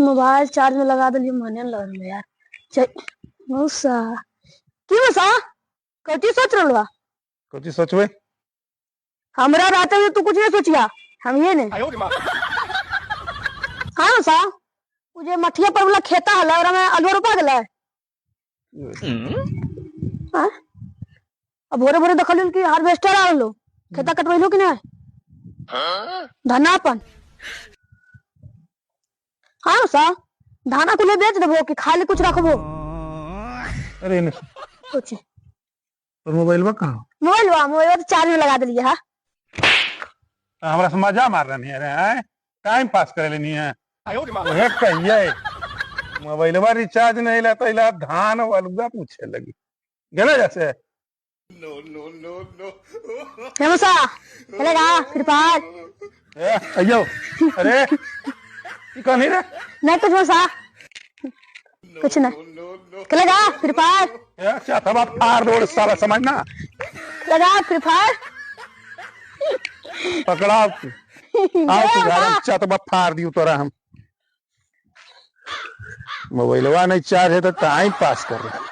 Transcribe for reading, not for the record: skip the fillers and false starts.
Mobile charge में लगा दिलिए, मने न लग रहलै यार। चल मौसा, की मौसा कथी सोच रहल बा? कथी सोचबै? हमरा रहते हुए तू कुछ नहीं सोचिया, हम ये नहीं। हाँ मौसा, उ जे मठिया पर वाला खेता हलै ओकरा में आलू रोपा गेलै? हाँ? अब भोरे भोरे देखलियन कि हार्वेस्टर आ रहलो, खेता कटवैलो कि नहीं धाना अपन? हाँ सा, धाना कुले बेच देबो कि खाली कुछ रखबो? अरे ने सोचे तोर मोबाइलवा कहाँ? मोबाइल बा, मोबाइल तो चार्ज में लगा देलिए। हाँ, हमरा से मजा मार रहनी है रे, हैं? टाइम पास करे लेनी है। ओहे कहिए मोबाइलवा रिचार्ज नहीं ला तो इला धान अलुआ पूछे लगी गेले जैसे। हे मौसा, चलेगा फिर पार? ए, अयो अरे ई कहनी रे? नहीं कुछ मौसा, कुछ नहीं। चलेगा फिर पार? ए, चाथवा फाड़ दो साला, समझना। चलेगा फिर फाड़? पकड़ाओ तू, आओ तू घर, हम चतबा फाड़ दियो तोरा। हम मोबाइलवा नहीं चार्ज है तो टाइम पास कर रहे।